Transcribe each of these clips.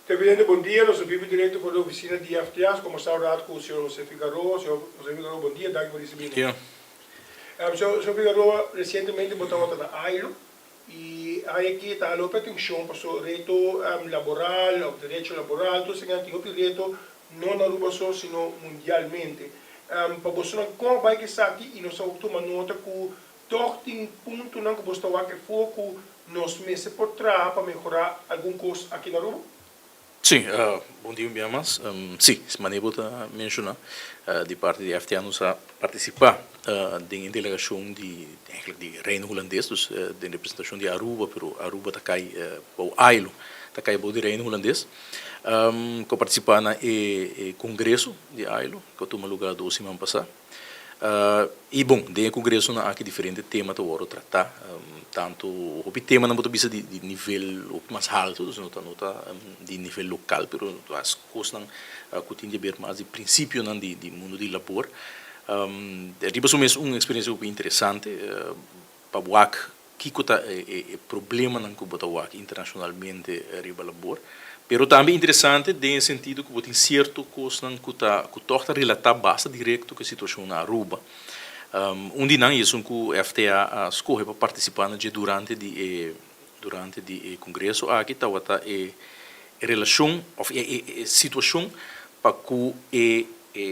Televidente bon dia, nos ta biba directo for di oficina di FTA, nos combersa un rato cu señor Jose Figaroa. Señor Jose Figaroa bon dia, danki pa ricibi nos. Dia. Señor Figaroa, recientemente bo tabata na AILO y aña aki ta hala hopi atencion paso reto laboral of derecho laboral, tur esaki nan tin hopi reto no na Aruba so sino mundialmente. Pa bosonan con a bay cu esaki y nos a tuma nota cu Tòg tin puntonan ku bo sta wak efo ku nos mester por traha pa mehorá algun kos aki na Aruba? Sí, bon dia un bia mas. Sí, manera bo ta menshoná, di parti di FTA nos a partisipá den e delegashon di, eigenlijk di Reino Hulandes, dus den representashon di Aruba, pero Aruba ta kai bou AILO, ta kai bou di Reino Hulandes, ku a partisipá na e kongreso di AILO ku a tuma lugá dos siman pasá. I bon, den e kongresonan aki diferente tema ta wòrdu tratá, tantu hopi temanan bo ta bisa di di nivel hopi mas haltu, dus no ta no ta di nivel lokal, pero mas kosnan ku tin di aber mas di prinsipionan di di mundu di labor. Riba su mes un eksperensia hopi interesante pa wak Kiko ta e problemanan ku bo ta wak internashonalmente riba labor? Pero tambe interesante den e sentido ku bo tin sierto kosnan ku ta ku tòg ta relatá basta direkto ku e situashon na Aruba. Un di nan i esun ku FTA a skohe pa partisipá na dje durante di e durante di e kongreso aki tabata e relashon òf e e situashon pa ku e e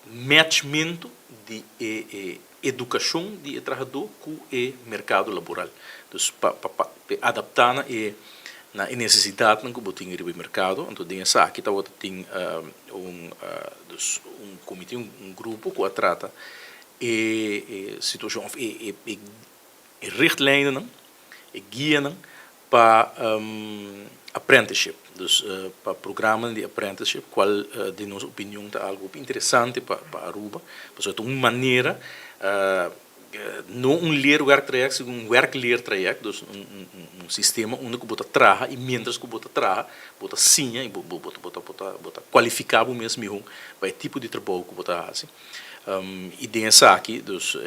matchmentu di e edukashon di e trahadó ku e merkado laboral. Dus pa pa pa adaptá na e na e nesesidatnan ku bo tin riba e merkado. Anto den esaki tabata tin un dus un komité, un grupo ku a trata e e situashon òf e e e richtlijnennan, e guianan pa apprenticeship, dus pa programanan di apprenticeship, cual den nos opinion ta algo hopi interesante pa Aruba, pasobra ta un manera, no un leerwerktraject, sino un werkleertraject, dus un sistema unda cu bo ta traha y mientras cu bo ta traha bo ta siña y bo ta cualifica bo mes miho pa e tipo di trabou cu bo ta haci. Y den esaki, dus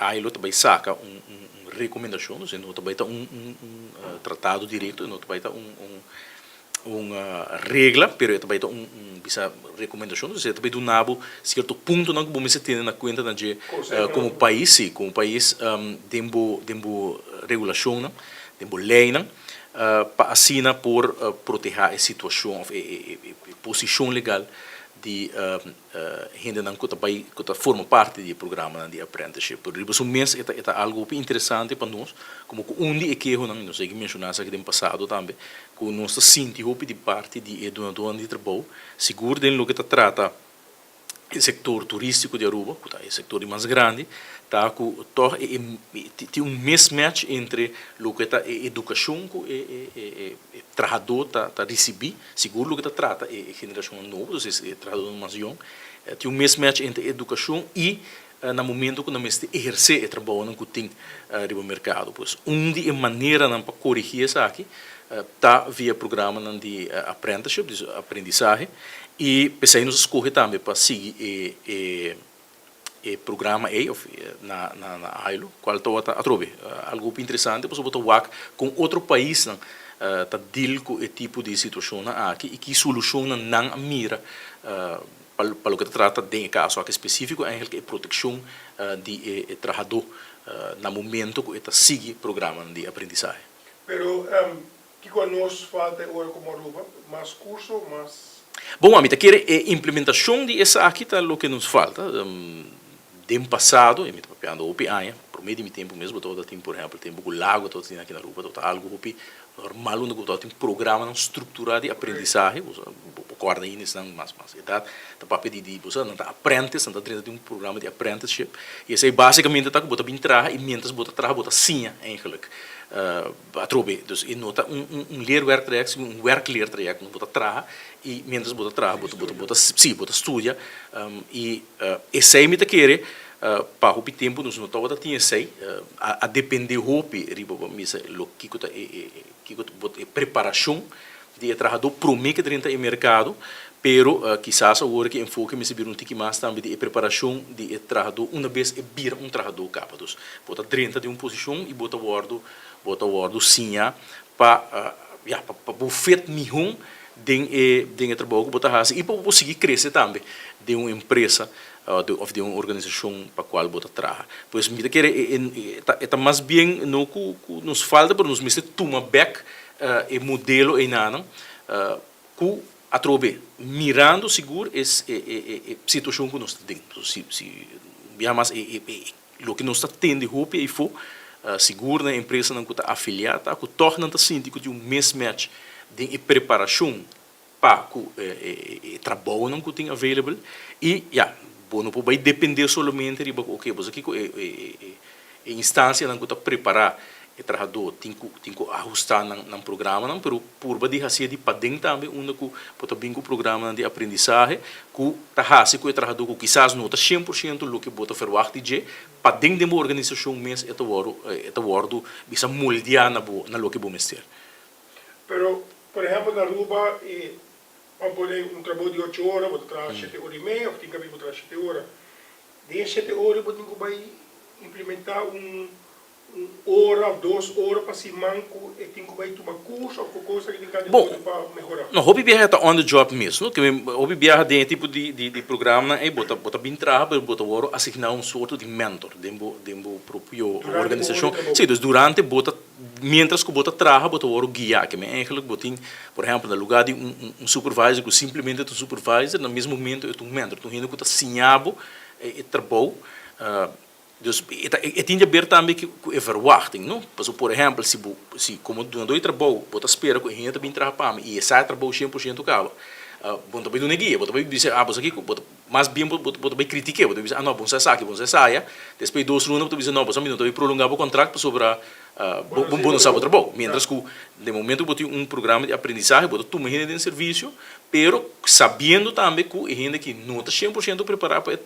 Ai lo ta bai saka un rekomendashon, dus e no ta bai ta un tratado direkto, e no ta bai ta un regla, pero e ta bai ta un bisa rekomendashon, dus e ta bai duna bo sierto puntonan ku bo mester tene na kuenta na dje komo pais, si, komo pais den bo den bo regulashonnan, den bo leinan, pa asina por protehá e situashon òf e posishon legal di hendenan ku ta bai ku ta forma parti di e programanan di apprenticeship. Pero riba su mes e ta e ta algu hopi interesante pa nos, komo ku un di e kehonan, i nos a yega menshoná esaki den pasado tambe, ku nos ta sinti hopi di parti di e dunadónan di trabou, sigur den loke ta trata e sektor turístiko di Aruba, ku ta e sektor di mas grandi, ta ku tòg e e tin un mismatch entre loke ta e edukashon ku e e e trahadó ta ta risibí, Sigur loke ta trata e generashonnan nobo, dus e trahadónan mas yòn, tin un mismatch entre edukashon i na momento ku nan mester ehersé e trabounan ku tin riba merkado. Pues un di e maneranan pa korigí esaki ta via programanan di apprenticeship, dus aprendisahe, i p'esei nos a skohe tambe pa sigui e e programa ei of na na AILO cual tabata atrobe algo hopi interesante pasobra bo ta wak con otro paisnan ta deal cu e tipo di situacionnan aki y ki solucionnan nan a mira pa pa loke ta trata den e caso aki specifico eigenlijk e proteccion di e trahador na momento cu e ta sigui programanan di aprendisahe. Pero Kiko a nos falta e ora komo Aruba? Mas kurso, mas. Bon, ami ta kere e implementashon di esaki ta loke nos falta. Den pasado, i mi ta papiando hopi aña, promé di mi tempu mes bo tabata tin, por ehèmpel, tempu ku Lago tabata tin aki na Aruba, tabata algu hopi normal unda ku bo tabata tin programanan strukturá di aprendisahe. Bo sa, bo por kòrda ainda esnan mas mas edat ta papia di di, bo sa, nan ta apprentice, nan ta drenta den un programa di apprenticeship. I esei básikamente ta ku bo ta bin traha i miéntras bo ta traha bo ta siña eigenlijk. Atrobe, dus e no ta un un leerwerktraject, sino un werkleertraject, unda bo ta traha i mientras bo ta traha bo ta bo ta bo ta si bo ta studia i esei mi ta kere pa hopi tempu nos no tabata tin esei, a a depende hopi riba bo misa lo kiko ta e e kiko ta bo e preparashon di e trahadó promé ke drenta e merkado, pero kisas awor ke enfoke mester bira un tiki mas tambe di e preparashon di e trahadó una bes e bira un trahadó kaba. Dus bo ta drenta den un posishon i bo ta wòrdu bo ta wòrdu siña pa. ya, pa pa bo fit mihó den e den e trabou ku bo ta hasi i pa bo por sigui krese tambe den un empresa òf den un organisashon pa kual bo ta traha. Pues mi ta kere e e ta e ta mas bien no ku ku nos falta pero nos mester tuma bèk e modelo einanan ku atrobe mirando sigur e e e situashon ku nos ta den. Si si biaha mas e e Loke nos ta tende hopi eyfo, sigur na e empresanan ku ta afiliá, ta ku tòg nan ta sinti ku tin un mismatch den e preparashon pa ku e trabounan ku tin available. I ya, bo no por bai dependé solamente riba ku oke, bo sa kiko e instansianan ku ta prepará e trahadó tin ku tin ku ahustá nan nan programanan, pero purba di hasié di paden tambe unda ku bo ta bin ku programanan di aprendisahe ku ta hasi ku e trahadó ku kisas no ta 100% loke bo ta ferwagt di dje, paden den bo organisashon mes e ta wòrdu e ta wòrdu bisa moldeá na bo na loke bo mester. Pero, por ehèmpel na Aruba e ban pone un trabou di ocho ora, bo ta traha shete ora i mei òf tin kaminda bo traha shete ora. Den e shete ora bo tin ku bai implementá un Un ora of dos ora pa siman ku e tin ku bai tuma kurso of ku kosa ku tin kada Bon, otro pa mehorá. no, hopi biaha ta on the job mes, no? Ke men hopi biaha den e tipo di di di programnan ei bo ta bo ta bin traha pero bo ta wòrdu asigná un sorto di mentor den bo den bo propio Durante bo ora di organisashon. trabou. Sí, dus durante bo ta miéntras ku bo ta traha bo ta wòrdu guiá. Ke men eigentlik bo tin, por ehèmpel, na lugá di un un un supervisor ku simplemente ta un supervisor, na mes momento e ta un mentor, ta un hende ku ta siña bo e e trabou. Dus e ta e tin di haber tambe ku e verwachting, no? Pasobra por ehèmpel si bo si komo dunadó di trabou bo ta spera ku e hende ta bin traha pa mi i e sa e trabou 100% kaba, bo no ta bai duna e guia, bo ta bai bisa ah bo sa kiko, bo ta mas bien bo bo ta bai kritik'é, bo ta bisa ah no bo no sa esaki, bo no sa esaya, despues di dos luna bo ta bisa no bo sa mi no ta bai prolongá bo kontrakt pasobra bo bo no sa bo trabou. Miéntras ku den momento ku bo tin un programa di aprendisahe bo ta tuma hende den servisio Pero sabiendo tambe cu e hende aki no ta 100% prepara pa e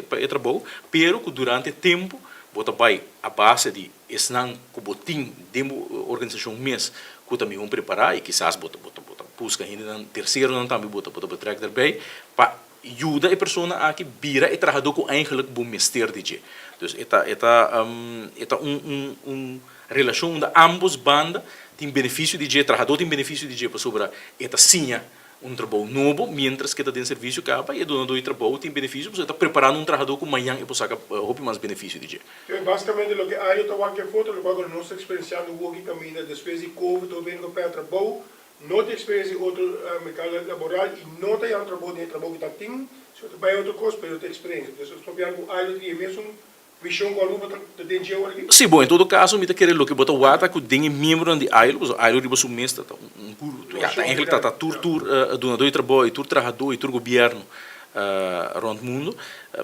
pa e trabou, pero cu durante tempo bo ta bay a base di esnan cu bo tin den bo organisacion mes cu ta mihor prepara y kisas bo ta bo ta bo ta busca hendenan terceronan tambe bo ta bo ta betrek daarbij pa yuda e persona aki bira e trahador cu eigenlijk bo mester di dje. Dus e ta e ta e ta un un un relacion unda ambos banda tin beneficio di dje, trahador tin beneficio di dje pasobra e ta siña un trabou nobo mientras cu e ta den servicio caba y e dunador di trabou tin beneficio pasobra e ta preparando un trahador cu mañan e por saca hopi mas beneficio di dje. Entonces basicamente loke Ario ta wak den foto locual cu nos ta experienciando woki caminda despues di covid hopi hende cu a perde trabou No ta experiencia di otro mercado laboral y no ta haya un trabou den e trabou cu ta tin, si bo ta bay otro cos pero ta experiencia. Entonces nos papia cu algo tin e mesun vision cu Aruba ta den dje ora aki. Si, bon, en todo caso mi ta kere loke bo ta wak cu den e miembronan di ILO, pasobra ILO riba su mes ta un guru, ya, ta eigenlijk ta tur tur dunador di trabou y tur trahador y tur gobierno rond mundo,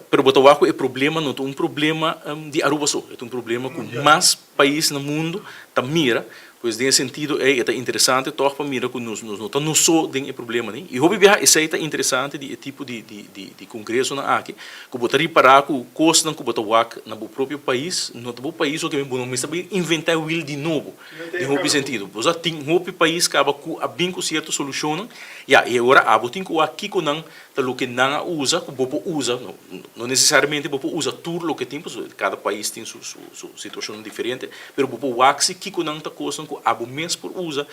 pero bo ta wak cu e problema no ta un problema di Aruba so, e ta un problema cu mas pais na mundo ta mira. Pues den e sentido ei e ta interesante tòg pa mira ku nos nos no ta nos so den e problemanan. I hopi biaha esei ta interesante di e tipo di di di di kongresonan aki, ku bo ta ripará ku kosnan ku bo ta wak na bo propio pais no ta bo pais oke bo no mester bai inventá e wiel di nobo den hopi sentido. Bo sa tin hopi pais kaba ku a bin ku sierto solushonnan, ya, i awor abo tin ku wak kikonan ta loke nan a usa ku bo por usa, no nesesariamente bo por usa tur loke tin pasobra kada pais tin su su situashonnan diferente, pero bo por wak si kiko nan ta kosnan ku abo mes por usa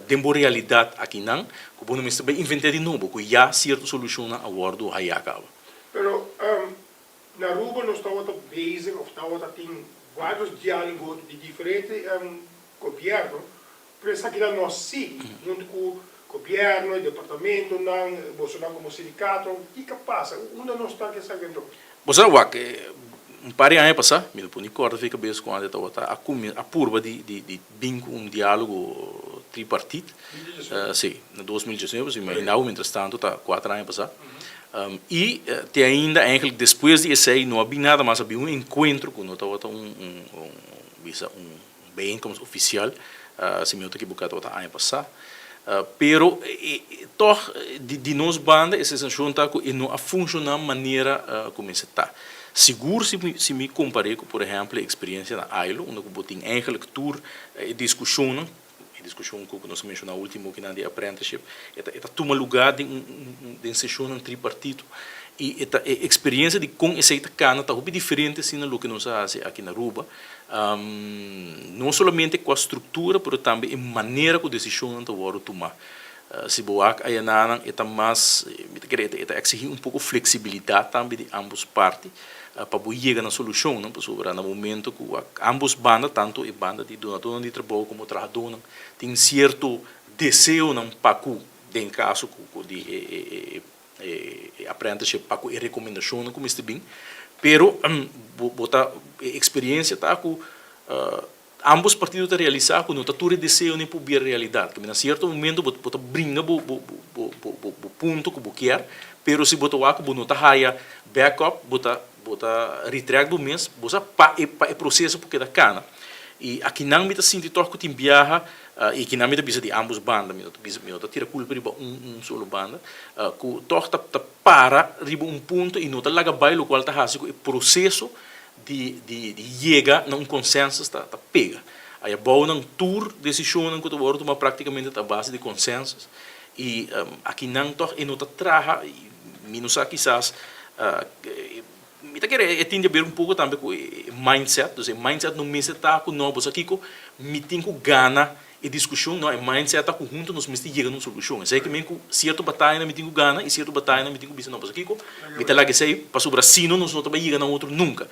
den bo realidat akinan ku bo no mester bai invent'é di nobo ku ya sierto solushonnan a wòrdu hayá kaba. Pero na Aruba nos tabata bezig of tabata tin varios dialogo di diferente gobierno. Pero esakinan no a sigui huntu ku gobièrnu, e departamentonan, bosonan komo sindikato. Kiko a pasa? Unda nos ta ku esaki anto? Bo sa wak, un par di aña pasá, mi no por ni kòrda fi kabes kuantu e tabata, a kuminsá, a purba di di di bin ku un diálogo tripartit. Sí, na 2019, pues imaginá bo mientrastantu ta kuater aña pasá. I te ainda eigenlijk despues di esei no a bin nada mas, a bin un enkuentro ku no tabata un un un bisa un Bijeenkomst ofisial, si mi no ta ekiboká tabata aña pasá. Pero tòg di nos banda e sensashon ta ku e no a funshoná manera ku mester ta. Sigur si mi kompar'é ku por ehèmpel e eksperensia na ILO unda ku bo tin eigentlik tur e diskushonnan, e diskushon ku nos a menshoná último kinan di apprenticeship, e ta tuma lugá den un den seshonnan tripartito. I e ta e eksperiencia di kon esei ta kana ta hopi diferente asina loke nos a hasi aki na Aruba. No solamente kua struktura pero tambe e manera ku desishonnan ta wòrdu tumá. Si bo wak ayananan e ta mas, mi ta kere e ta eksihí un poko fleksibilidat tambe di ambos parti pa bo yega na solushonnan pasobra na momento ku wak ambos banda tantu e banda di donadónan di trabou komo trahadónan tin sierto deseonan pa ku den kaso ku di e e apprenticeship pa ku e rekomendashonnan ku mester bin, pero bo ta e eksperiencia ta ku ambos partido ta realisá ku no ta tur e deseonan por bira realidat. Kende na sierto momento bo ta bringa bo bo bo bo punto ku bo kier, pero si bo ta wak ku bo no ta haya backup bo ta bo ta retract bo mes, bo sa pa e pa e proseso por keda kana. I akinan mi ta sinti tòg ku tin biaha I kinan mi ta bisa di ambos banda, mi no ta bisa, mi no ta tira kulpa riba un un solo banda, ku tòg ta ta para riba un punto i no ta laga bai lokual ta hasi ku e proseso di di di yega na un konsensus ta ta pega. Ayabounan tur desishonnan ku ta wòrdu tumá praktikamente ta a base di konsensus i akinan tòg e no ta traha, mi no sa kisas Mi ta kere e tin di haber un poko tambe ku e mindset, dus e mindset no mester ta ku no bo sa kiko, mi tin ku gana e diskushon, no e mindset ta ku huntu nos mester yega na un solushon. Esei ke men ku sierto batayanan mi tin ku gana i sierto batayanan mi tin ku bisa no bo sa kiko, mi ta laga esei pasobra sino nos no ta bai yega na otro nunka.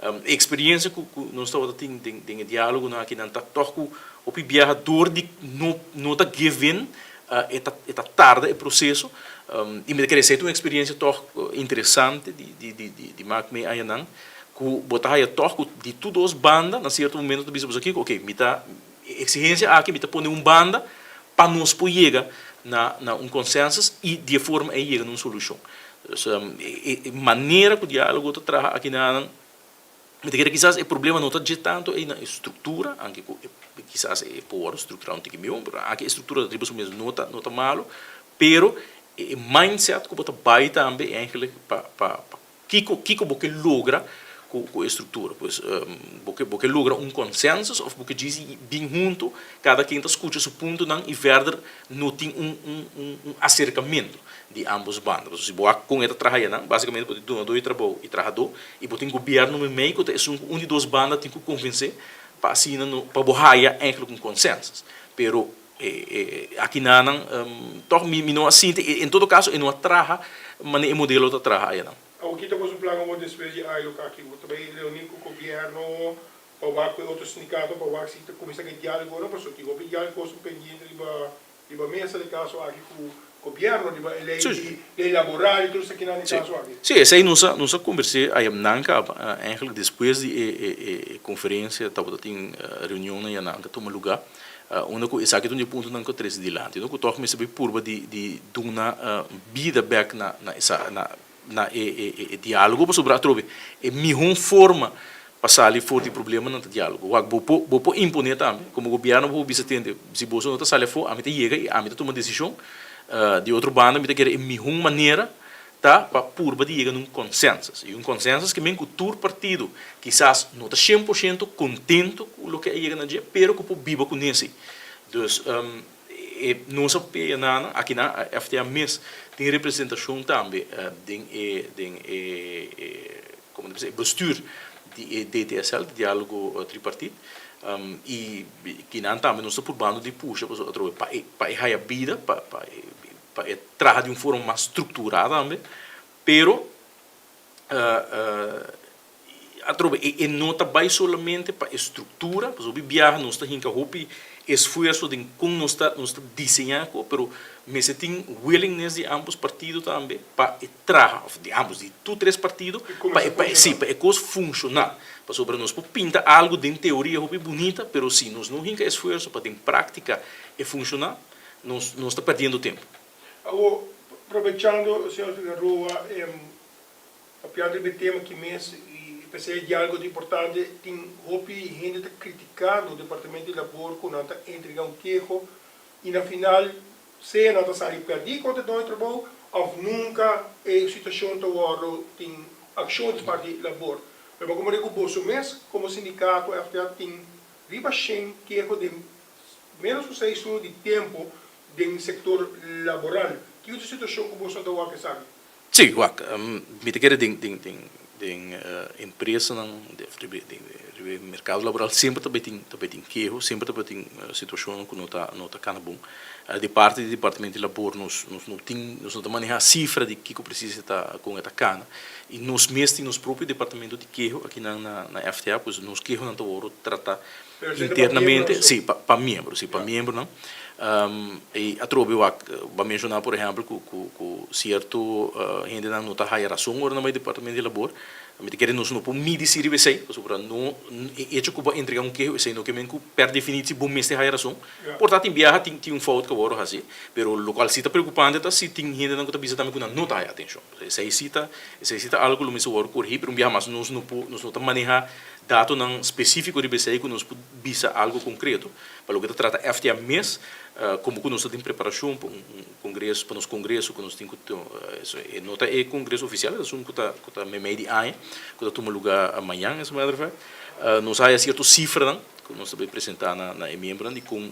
E eksperiensia ku ku nos tabata tin den den e dialogonan akinan ta tòg ku hopi biaha dor di no no ta give in E ta e ta tarda e proseso i mi ta kere esei ta un eksperiencia tòg interesante di di di di di mak mee añanan ku bo ta haya tòg ku di tur dos banda na sierto momento ta bisa bo kiko oke mi ta e eksigensia aki mi ta pone un banda pa nos por yega na na un consensus i di e forma ei yega na un solushon. Dus e e manera ku dialogo ta traha aki nan. Mi ta kere kisas e problema no ta dje tantu ei na e struktura, anke ku kisas e por wòrdu strukturá un tiki mihó, pero anke e struktura riba su mes no ta no ta malu, pero e mindset ku bo ta bai tambe eigenlijk pa pa kiko kiko bo ke logra ku ku e struktura. Pues bo ke bo ke logra un consensus òf bo ke djis bin huntu kada ken ta skucha su puntonan i verder no tin un un un aserkamentu di ambos banda. Pasobra si bo wak kon e ta traha ayanan, basikamente bo tin dunadó di trabou i trahadó, i bo tin gobièrnu meimei ku ta esun ku un di dos banda tin ku konvensé pa asina no pa bo haya eigentlik un konsensus. Pero akinanan tòg mi mi no a sinti, en todo kaso e no a traha manera e modelo ta traha ayanan. Awor kita boso plan awor despues di aña loke aki? Bo ta bai reuní ku gobièrnu pa wak ku e otro sindikato pa wak si ta kuminsá ku e diálogo o no? Pasobra tin hopi diálogo pendiente riba Riba mesa di kaso aki ku gobièrnu riba e lei di lei laboral i tur esakinan di kaso aki. Sí, esei nos a nos a kombers'é ayamnan kaba. Eigenlijk despues di e e e konferensia tabata tin reunionnan yanan ta tuma lugá unda ku esaki ta un di e puntonan ku a trese dilanti no ku tòg mester bai purba di di duna bida bèk na na esa na na e e e diálogo pasobra atrobe e mihó forma pa sali for di problemanan ta diálogo. Wak bo por bo por imponé tambe, komo gobièrnu bo por bisa tende si boso no ta sali afó ami ta yega i ami ta tuma desishon. Di otro banda mi ta kere e mihó manera ta pa purba di yega na un konsensus i un konsensus ke men ku tur partido kisas no ta shen por shento kontento ku loke a yega na dje pero ku por biba kuné si. Dus E nos a pega nan aki na FTA mes tin representacion tambe den e den e como ta bisa e bestuur di e DTSL, di Dialogo Tripartiet, y kinan tambe nos ta purbando di pusha pasobra atrobe pa e pa e haya bida pa pa e pa e traha di un forma mas structura tambe, pero Atrobe e no ta bai solamente pa e struktura, pasobra hopi biaha nos ta hinka hopi esfuerso den kon nos ta nos ta diseñá ko, pero mester tin willingness di ambos partido tambe pa e traha, òf di ambos, di tur tres partido pa e pa e si pa e kos funshoná. Pasobra nos por pinta algu den teoria hopi bunita, pero si nos no hinka esfuerso pa den práktika e funshoná, nos nos ta perdiendo tempu. Awor, probechando, señor Figueroa, Papiando riba e tema aki mes y p'esey e dialogo ta importante, tin hopi hende ta criticando Departamento di Labor cu nan ta entrega un keho y na final sea nan ta sali perdi contra e doño di trabou of nunca e situacion ta wordo tin accion di parti di Labor. Pero bo como cu boso mes como sindicato FTA tin riba shen keho den menos cu seis luna di tempo den sector laboral. Kico ta e situacion cu boso ta wak esaki? Sí, wak, mi ta kere den den den den empresanan den riba e merkado laboral semper ta bay tin ta bay tin keho, semper ta bay tin situashonnan ku no ta no ta kana bon. Di parti di departamento di labor nos nos no tin nos no ta maneha sifra di kiko presis e ta kon e ta kana i nos mes tin nos propio departamento di keho akinan na na FTA pues nos kehonan ta wòrdu trata Internamente, sí, pa pa miembro, sí, pa miembronan. I atrobe wak bo a menshoná por ehèmpel ku ku ku sierto hendenan no ta haya rason ora nan bai departamento di labor. Mi ta kere nos no por midi si riba esei, pasobra no e echo ku bo a entregá un keho esei no ke men ku per definitio bo mester haya rason. Por ta tin biaha tin tin un fout ku a wòrdu hasi, pero lokual si ta preokupante ta si tin hendenan ku ta bisa tambe ku nan no ta haya atenshon. Esei si ta esei si ta algu ku lo mester wòrdu korigí, pero un biaha mas nos no por nos no ta manehá Datonan spesífiko riba esei ku nos por bisa algu konkreto. Pa loke ta trata FTA mes, komo ku nos ta den preparashon pa un kongreso, pa nos kongreso ku nos tin ku e no ta e kongreso ofisial, e ta esun ku ta ku ta meimei di aña, ku ta tuma lugá mañan as a matter of fact. Nos a haya sierto sifranan ku nos ta bai presentá na na e miembronan di kon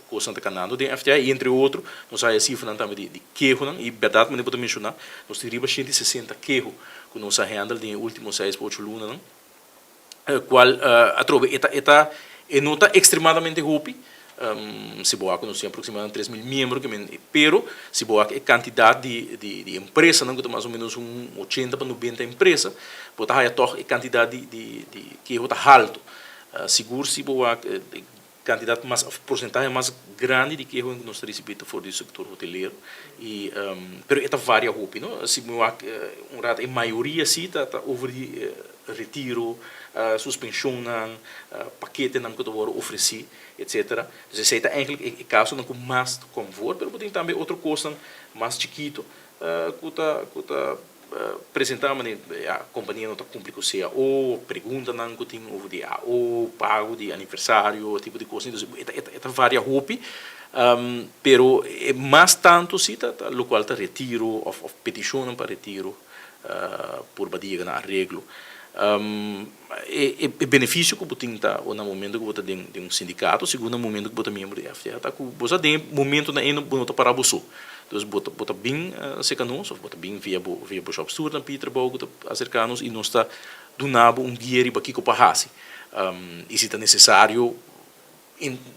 kosnan ta kanando den FTA i entre otro nos a haya sifranan tambe di di kehonan i bèrdat manera bo ta menshoná nos tin riba 160 keho ku nos a handle den e último seis pa ocho lunanan. Cual atrobe e ta e ta e no ta extremadamente hopi, si bo wak nos tin aproximadamente 3000 miembro ke men pero si bo wak e cantidad di di di empresanan ku ta mas o menos un 80 pa 90 empresa bo ta haya tog e cantidad di di di keho ta halto. Sigur si bo wak e Kantidat mas òf porsentahe mas grandi di keho ku nos ta risibí ta for di sektor hotelero i pero e ta varia hopi no. Si mi wak un rato e mayoria si ta ta over di retiro, suspenshonnan, paketenan ku ta wòrdu ofresí etsetera. Dus esei ta eigentlik e kasonan ku mas ta kòm for pero bo tin tambe otro kosnan mas chikitu ku ta ku ta Presentá manera ya kompania no ta kumpli ku cao, preguntanan ku tin over di AO, pago di aniversario, tipo di kos. Entonces e ta e ta varia hopi, pero e mas tantu si ta ta lokual ta retiro òf òf petishonnan pa retiro purba di yega na areglo. E e benefisio ku bo tin ta ora na momento ku bo ta den den un sindikato, segun na momento ku bo ta miembro di FTA ta ku bo sa den e momentonan ei bo no ta pará bo so. Dus bo ta bo ta bin serka nos of bo ta bin via bo via bo shopstuur na pidi trabou ku ta aserka nos i nos ta duna bo un guia riba kiko pa hasi. I si ta nesesario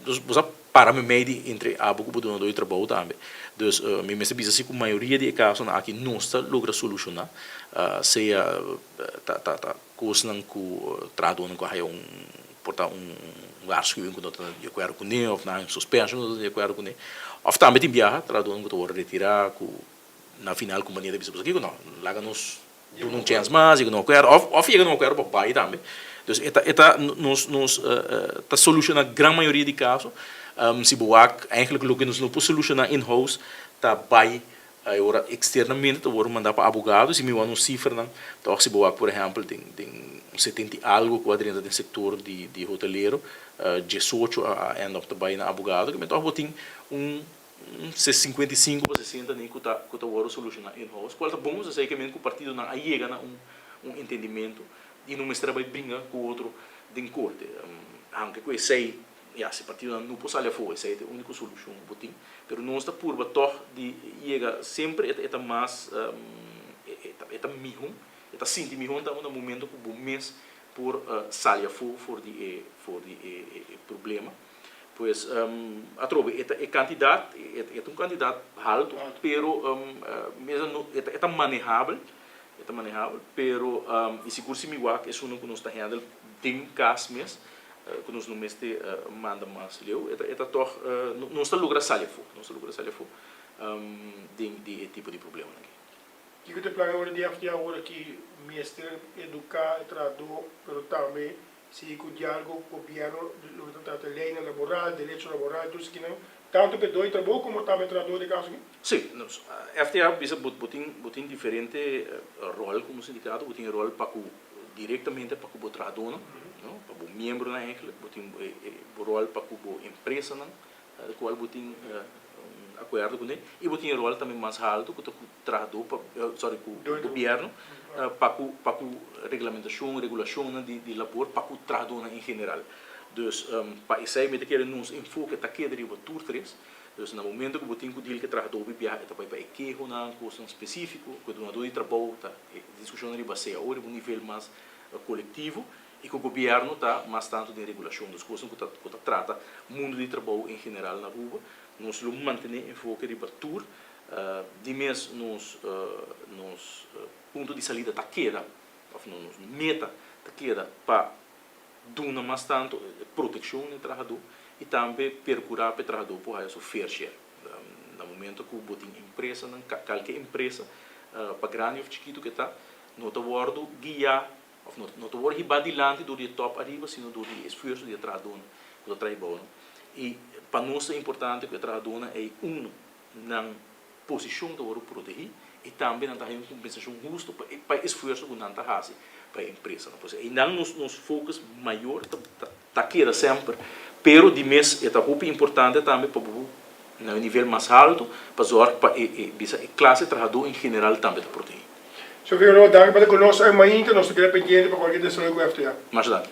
dus bo sa para meimei di entre abo ku bo dunador di trabou tambe. Dus mi mester bisa si ku mayoria di e kasonan aki nos ta logra solushoná sea ta ta ta kosnan ku trahadónan ku a haya un Por ta un waarschuwing ku no ta di akuerdo kuné òf nan suspenshon ku no ta di akuerdo kuné. Òf tambe tin biaha trahadónan ku ta wòrdu retirá ku na final kompania ta bisa boso kiko no laga nos duna un chèns mas yega na un akuerdo òf òf yega na un akuerdo pa bai tambe. Dus e ta e ta nos nos ta solushoná gran mayoria di kaso. Si bo wak eigentlik loke nos no por solushoná in house ta bai E ora externamente ta worde manda pa abogado, si mi wak nos cifranan, ta wak si bo wak por ehempel den den un 70 y algo cu a drenta den sector di di hotelero, 18 a end up ta bay na abogado, kimen toch bo tin un un 55 pa 60 ni cu ta cu ta worde soluciona in house, cual ta bon, esey kimen cu partidonan a yega na un un entendimento y no mester a bay bringa cu otro den corte, aunke cu esey Ya, si partidonan no por sali afó, esei ta e úniko solushon ku bo tin. Pero nos ta purba tòg di yega semper e ta mas, e ta mihó, e ta sinti mihó na momento ku bo mes por sali afó for di e for di e problema. Pues atrobe e ta e kantidat, e ta un kantidat haltu, pero e ta manehabel, e ta manehabel, pero i sigur si mi wak esunnan ku nos ta handle den kas mes, Ku nos no mester manda mas leu, e ta e ta tòg nos ta logra sali afó, nos ta logra sali afó den di e tipo di problemanan aki. Kiko ta e plan awor di FTA awor aki mester eduká e trahadó pero tambe sigui ku diálogo ku gobièrnu loke ta trata leynan laboral, derecho laboral tur eskinan tantu pa e doño di trabou komo tambe e trahadó den kaso aki? Sí, nos FTA bisa bo bo tin bo tin diferente ròl komo sindikato, bo tin e ròl pa ku Direktamente pa ku bo trahadónan, no, pa bo miembronan eigenlijk, bo tin e bo ròl pa ku bo empresanan, di kual bo tin un akuerdo kuné, i bo tin e ròl tambe mas haltu ku ta ku trahadó pa sorry ku gobièrnu pa ku pa ku reglamentashon, regulashonnan di di labor pa ku trahadónan en general. Dus pa esei mi ta kere nos enfoke ta keda riba tur tres. Dus na momento ku bo tin ku deal ku e trahadó hopi biaha e ta bai pa e kehonan, kosnan spesífiko, ku e dunadó di trabou ta e diskushonnan riba cao riba un nivel mas kolektivo i ku gobièrnu ta mas tantu den regulashon. Dus kosnan ku ta ku ta trata mundu di trabou en general na Aruba. Nos lo mantené enfoke riba tur. Di mes nos nos punto di salida ta keda òf nos meta ta keda pa duna mas tantu protekshon na e trahadó i tambe perkurá pa e trahadó por haya su fair share. Na momento ku bo tin empresanan, kalke empresa, pa grandi òf chikitu ku e ta, no ta wòrdu guiá òf no ta wòrdu hibá dilanti dor di e tòp ariba, sino dor di e esfuerso di e trahadónan ku ta traha bou nan. I pa nos ta importante ku e trahadónan ei, uno, nan posishon ta wòrdu protegí i tambe nan ta haña un kompensashon hustu pa e pa e esfuerso ku nan ta hasi pa e empresanan. Pues einan nos nos focus mayor ta ta keda semper, pero di mes e ta hopi importante tambe pa bo na un nivel mas haltu pa zòrg pa e e bisa e klase trahadó en general tambe ta protegí. Señor Figueroa, danki pa ta ku nos awe mainta. Nos ta keda pendiente pa kualkier desaroyo ku FTA. Masha danki.